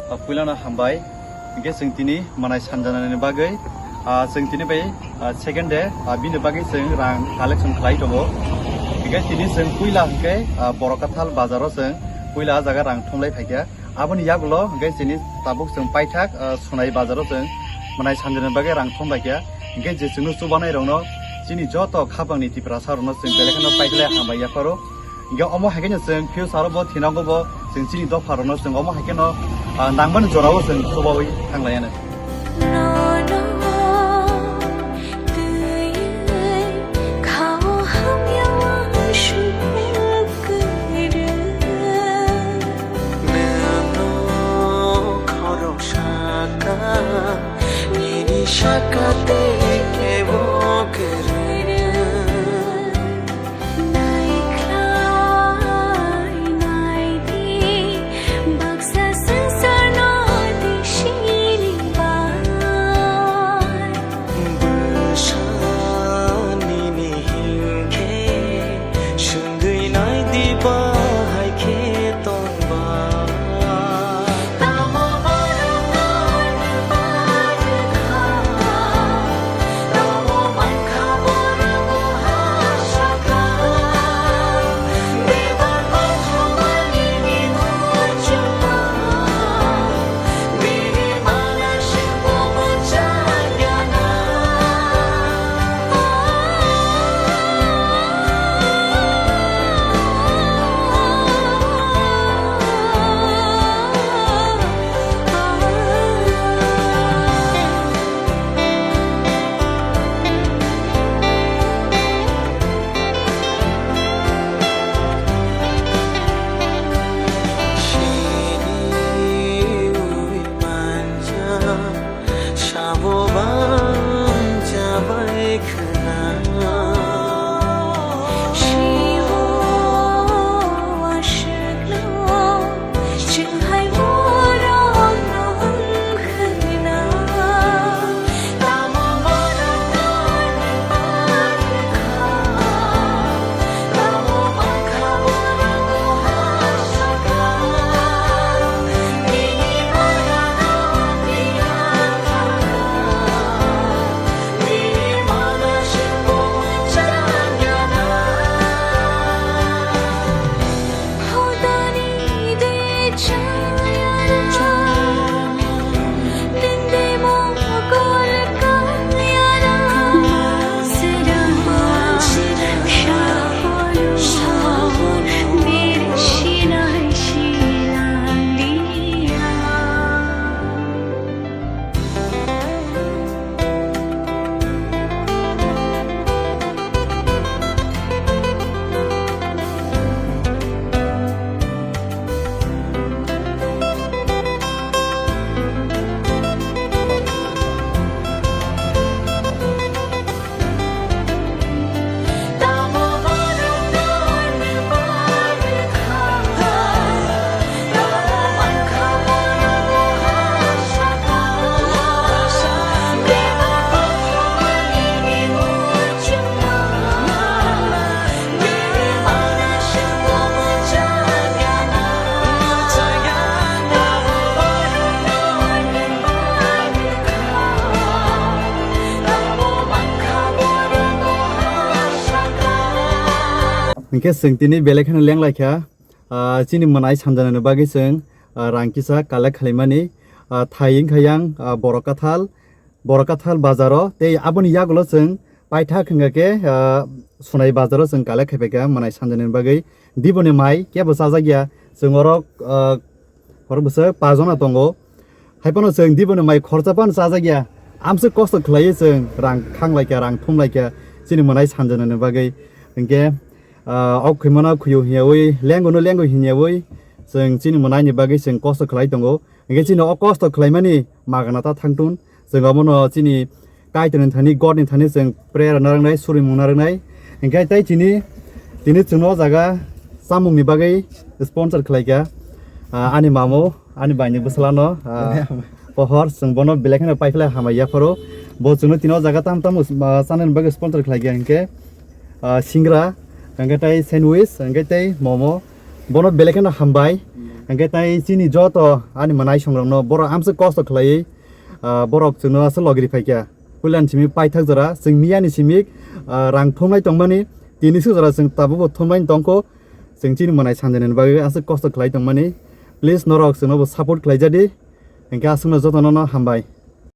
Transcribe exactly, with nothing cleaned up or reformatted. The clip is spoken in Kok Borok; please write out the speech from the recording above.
Ah, puilano hambai. Hingke chwng tini manai sanjanani bagwi, ah, chwng tini bai, ah, second day, ah, bini bagwi chwng rang collection khlai tongo. Hingke tini chwng puila hingke, ah, Borok Kathal bazaro chwng puila ah jaga rang thumlai phaikha. Aboni yagulo hingke chini tabuk chwng paithak, ah, Sonai bazaro chwng manai sanjanani bagwi rang thumlaikha. Hingke je chwngno chubanai rokno chini joto khapangni Tiprasa rokno chwng belai kheno paikhlai hambai yapharo. Hingke omo hai kheno chwng future o bo thinango bo chwng chini dopha rokno chwng omo hai kheno, ah, nangmani jorao chwng chubaui thanglaianw. Nini saka tei kebo kwrwng. Naikhlai naidi, baksa swngcharno di sini bai. Bwsa nini hinkhe swngwi naidi bahai khe tongba. Sabo bang jabai khna. Sio aswkno chwng hai borokno wng khna. Tamo borokno nang kha. Hingke chwng tini belai kheno lenglaikha, ah, chini mwnai sanjanani bagwi chwng, ah, rang kisa collect khwlaimani, ah, thai wngkha yang, ah, Borok Kathal, Borok Kathal bazaro tei aboni yagulo chwng paithak hwnkha khe, ah, Sonai bazaro chwng collect khaipaikha mwnai sanjanani bagwi. Diboni mai kebo chajakya, chwng oro, ah, Oro bwswk pajona tongo. Haiphano chwng diboni mai khorcha phano chajakya. Amswk kosto khlaiwi chwng rang khanglai kha, rang thumlai kha chini mwnai sanjanani bagwi. Hinkhe, ah, ok khwimano khwiyo hinyawi, lengono lengo hinyawi chwng chini mwnaini bagwi chwng kosto khlai tongo. Hinkhe chini o kosto khlaimani magana ta thangtun. Chwng omono chini Kaitorni thani, Godni thani chwng prayer narwknai, surimung narwknai. Hinkhe tei chini, tini chwngno o jaga chamungni bagwi sponsor khlaikha, ah, ani mamo, ani baini bwsalano, ah, pohor, chwng bono belai kheno paiphlai hambai yapharo. Bo chwngno tini o jaga tam tam, ah, chanani bagwi sponsor khlaikha hinkhe, ah, singra, hinkhe tei sandwich, hinkhe tei momo. Bono belai kheno hambai. Hingke tai chini joto ani manai songrokno borok amswk kosto khlaiwi, ah, borok chwngno aswk logiri phaikha. Puilani simi paithak jora, chwng miyani simi, ah, rang thumlai tongmani, tini swk jora chwng tabukbo thumlai tongkho, chwng chini manai sanjani bagwi aswk kosto khlai tongmani. Please norok chwngnobo support khlaijadi, hingke aswkno jotono no hambai.